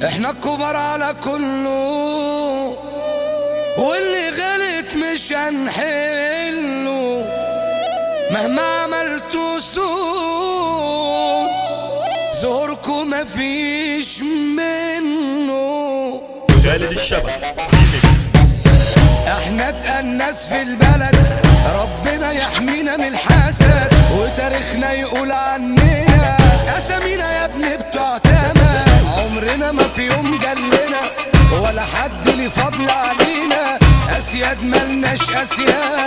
احنا الكبار على كله، واللي غلط مش هنحله مهما عملتوا سوء، زهوركم مفيش منه. خالد الشبح ريميكس. احنا اتقناس في البلد، ربنا يحمينا من الحسد، وتاريخنا يقول عننا اسامينا يا ابني بتعتمد. عمرنا ما في يوم جلنا ولا حد ليه فضل علينا، اسياد ملناش اسياد.